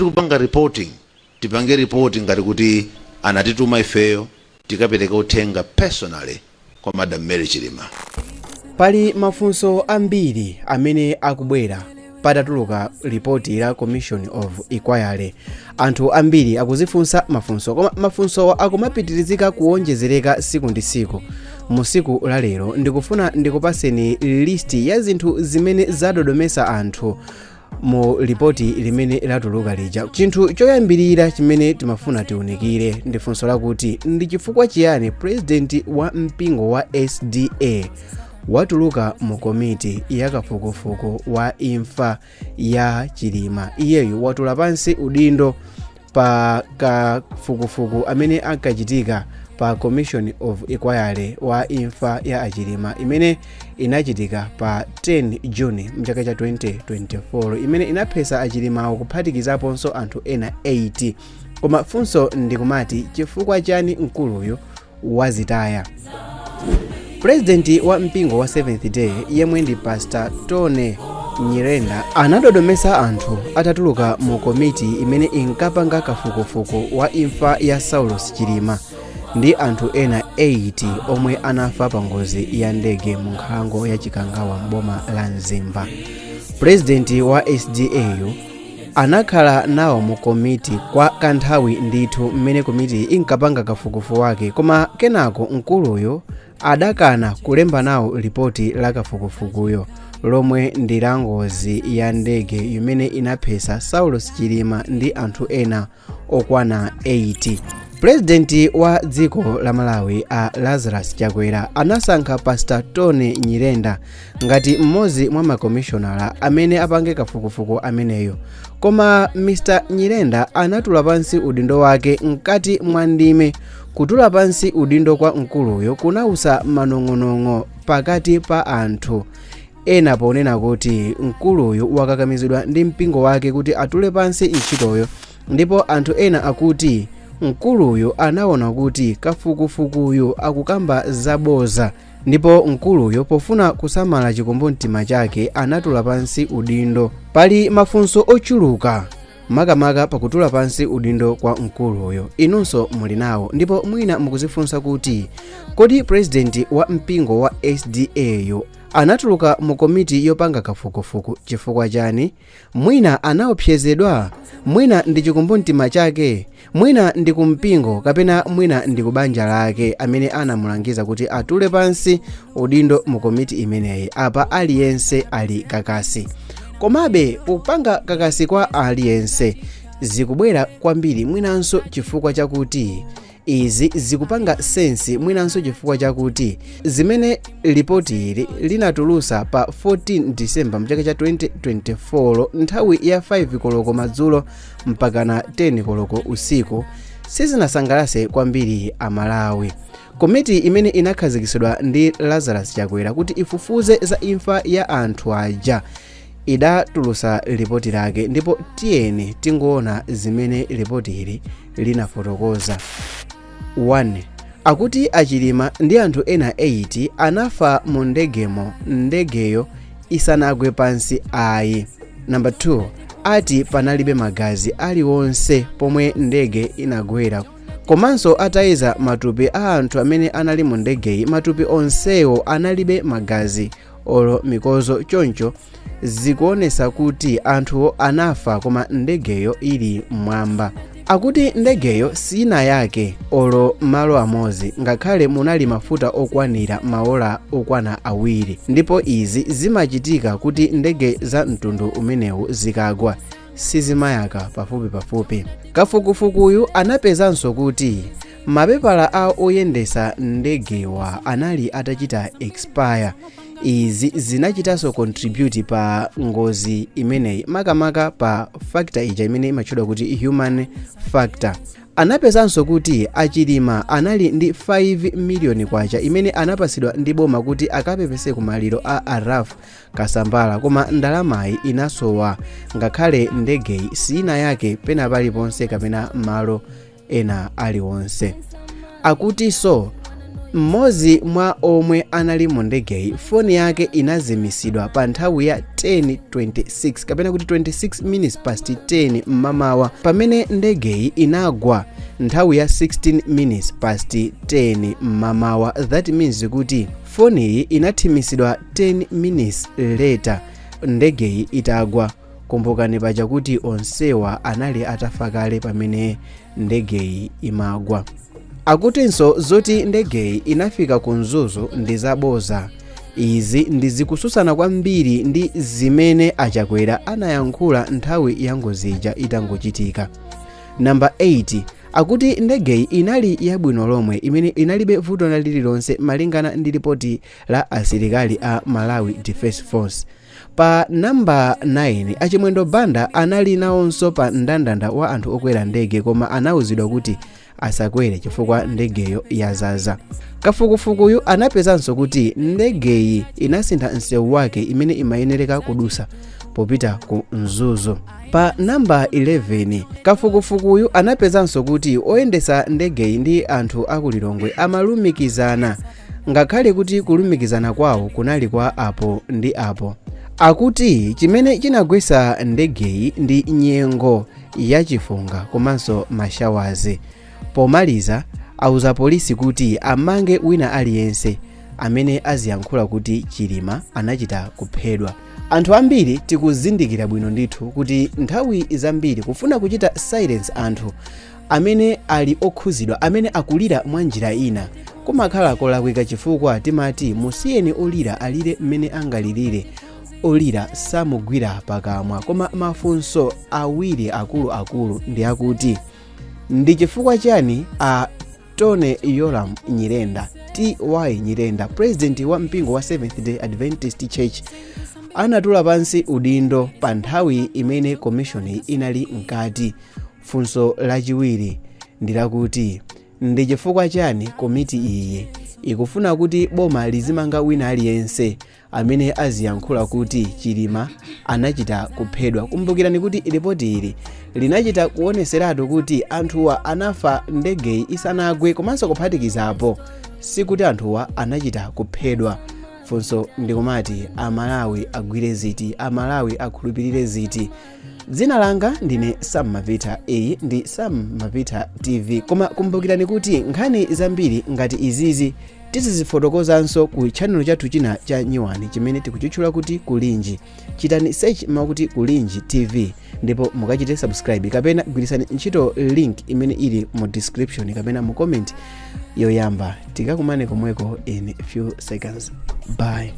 Pamene tikupanga reporting, tipange reporting ngati kuti anatituma ifeyo tikapereka uthenga personally kwa Madam Mary Chilima. Pali mafunso ambiri amene akubwera patatuluka ripoti la Commission of Inquiry. Anthu ambiri akuzifunsa mafunso, koma mafunsowa akumapitirizika kuwonjezereka siku ndi siku. Mu siku la lero ndikufuna ndikupaseni list ya zinthu zimene zadodomesa anthu mu ripoti limene latuluka lija. Chinthu choyambirira chimene timafuna tiunikire ndi funso lakuti ndi chifukwa chiyani president wa mpingo wa SDA watuluka mu komiti yakafukufuku wa imfa ya Chilima? Iyeyu watula pansi udindo pa kafukufuku amene ankachitika pa Commission of Inquiry wa imfa ya Achilima imene inachitika pa 10 June mchaka cha 2024, imene inaphesa Achilimawo kuphatikizaponso anthu ena 8. Koma funso ndikumati, chifukwa chani mkuluyu wazitaya? Purezidenti wa mpingo wa Seventh Day, yemwe ndi Pastor Tony Nyirenda, anadodomesa anthu atatuluka mu komiti imene inkapanga kafukufuku wa imfa ya Saulos Chilima ndi anthu ena 8 omwe anafa pa ngozi ya ndege mu nkhalango ya Chikangawa m'boma la Mzimba. Purezidenti wa SDA anakhala nawo mu komiti kwa kanthawi ndithu mmene komiti inkapanga kafukufuku wake, koma kenako mkuluyo adakana kulemba nawo ripoti la kafukufukuyo lomwe ndi la ngozi ya ndege imene inaphesa Saulos Chilima ndi anthu ena okwana 8. Purezidenti wa dziko la Malawi, a Lazarus Chakwera, anasankha Pastor Tony Nyirenda ngati mmodzi mwa makomishonala amene apange kafukufuku ameneyo, koma Mr Nyirenda anatula pansi udindo wake mkati mwa ndime. Kutula pansi udindo kwa mkuluyo kunausa manong'onong'o pakati pa anthu ena, ponena kuti mkuluyu wakakamizidwa ndi mpingo wake kuti atule pansi ntchitoyo, ndipo anthu ena akuti mkuluyu anaona kuti kafukufukuyu akukamba zaboza, ndipo mkuluyo pofuna kusamala chikumbumtima chake anatula pansi udindo. Pali mafunso ochuluka makamaka pakutula pansi udindo kwa mkuluyo. Inunso muli nawo, ndipo mwina mukuzifunsa kuti kodi purezidenti wa mpingo wa SDA yo anatuluka mu komiti yopanga kafukufuku chifukwa chani? Mwina anaopsezedwa, mwina ndi chikumbumtima chake, mwina ndi kumpingo, kapena mwina ndi kubanja lake amene anamulangiza kuti atule pansi udindo mu komiti imeneyi. Apa aliyense ali kakasi. Komabe kupanga kakasi kwa aliyense zikubwera kwambiri mwinanso chifukwa chakuti izi zikupanga sense, mwinanso chifukwa chakuti zimene lipoti ili linatulusa pa 14 Disemba mchaka cha 2024 nthawi ya 5 koloko madzulo mpakana 10 koloko usiku sizinasangalase kwambiri Amalawi. Komiti imene inakhazikitsidwa ndi Lazarus Chakwera kuti ifufuze za imfa ya anthu aja idatulusa lipoti lake, ndipo tiyeni tingoona zimene lipoti ili linafotokoza. 1. Akuti Achilima ndi anthu ena 8 anafa mu ndegemo ndegeyo isanagwe pansi ayi. Namba 2, ati panalibe magazi aliwonse pomwe ndege inagwera, komanso atayeza matupi a anthu amene anali mu ndegeyi, matupi onsewo analibe magazi olo mikozo. Choncho zikuonesa kuti anthuwo anafa koma ndegeyo ili mmwamba. Akuti ndegeyo sinayake olo malo amodzi ngakhale munali mafuta okwanira maola okwana 2, ndipo izi zimachitika kuti ndege za mtundu umenewu zikagwa sizimayaka pafupipafupi. Kafukufukuyu anapezanso kuti mapepala a oyendesa ndegewa anali atachita expire. Izi zinachitanso contribute pa ngozi imeneyi, makamaka pa factor ija imene imatchedwa kuti human factor. Anapezanso kuti Achilima anali ndi 5 miliyoni kwacha imene anapasidwa ndi boma kuti akapepese ku maliro a Araf Kasambala, koma ndalamayi inasowa ngakhale ndegeyi sinayake pena paliponse kapena malo ena aliwonse. Akutinso Mmodzi mwa omwe anali mu ndegeyi foni yake inazimisidwa pa nthawi ya 10:26 kapena kuti 26 minutes past 10 mmamawa, pamene ndegeyi inagwa nthawi ya 16 minutes past 10 mmamawa. That means kuti foniyi inathimisidwa 10 minutes later ndegeyi itagwa. Kumbukani paja kuti onsewa anali atafa kale pamene ndegeyi imagwa. Akutinso zoti ndegeyi inafika ku Mzuzu ndi zaboza. Izi ndi zikususana kwambiri ndi zimene Achakwera anayankhula nthawi ya ngozi ija itangochitika. Namba 8, akuti ndegeyi inali yabwino lomwe imene inalibe vuto na lililonse malingana ndi ripoti la asilikali a Malawi Defence Force. Pa namba 9, Achimwendo Banda anali nawonso pa mndandanda wa anthu okwera ndege, koma anawuzidwa kuti asakwere chifukwa ndegeyo yazaza. Kafukufukuyu anapezanso kuti ndegeyi inasintha msewu wake imene imayenereka kudusa popita ku Mzuzu. Pa namba 11, kafukufukuyu anapezanso kuti oyendesa ndegeyi ndi anthu akulilongwe amalumikizana, ngakhale kuti kulumikizana kwawo kunali kwa apo ndi apo. Akuti chimene chinagwetsa ndegeyi ndi nyengo yachifunga komanso mashawazi. Pomaliza auza polisi kuti amange wina aliyense amene aziyankhula kuti Chilima anachita kuphedwa. Anthu ambiri tikuzindikira bwino ndithu kuti nthawi zambiri kufuna kuchita silence anthu amene ali okhuzidwa, amene akulira mwa njira ina, kumakhala kolakwika, chifukwa timati musiyeni olira alire mmene angalirire, olira samugwira pakamwa. Koma mafunso awiri akuluakulu ndi akuti, ndi chifukwa chani a Tony Yoram Nyirenda, Ty Nyirenda, president wa mpingo wa Seventh Day Adventist Church, anatula pansi udindo pa nthawi imene komishoni inali mkati? Funso lachiwiri ndi lakuti, ndi chifukwa chani komiti iyi ikufuna kuti boma lizimanga wina aliyense amene aziyankhula kuti Chilima anachita kuphedwa? Kumbukirani kuti ripoti ili linachita kuoneseratu kuti anthuwa anafa ndegeyi isanagwe, komanso kuphatikizapo sikuti anthuwa anachita kuphedwa. Funso ndikumati, Amalawi agwire ziti? Amalawi akhulupirire ziti? Dzina langa ndine Sam Mavita, iyi ndi Sam Mavita TV. Koma kumbukirani kuti nkhani zambiri ngati izizi tizizifotokozanso ku channel chathu china cha nyiwani chimene tikuchitchula kuti Kulinji. Chitani search makuti Kulinji TV ndipo mukachite subscribe, kapena gwirisani ntchito link imene ili mu description kapena mu comment yoyamba. Tikakumane komweko in few seconds. Bye.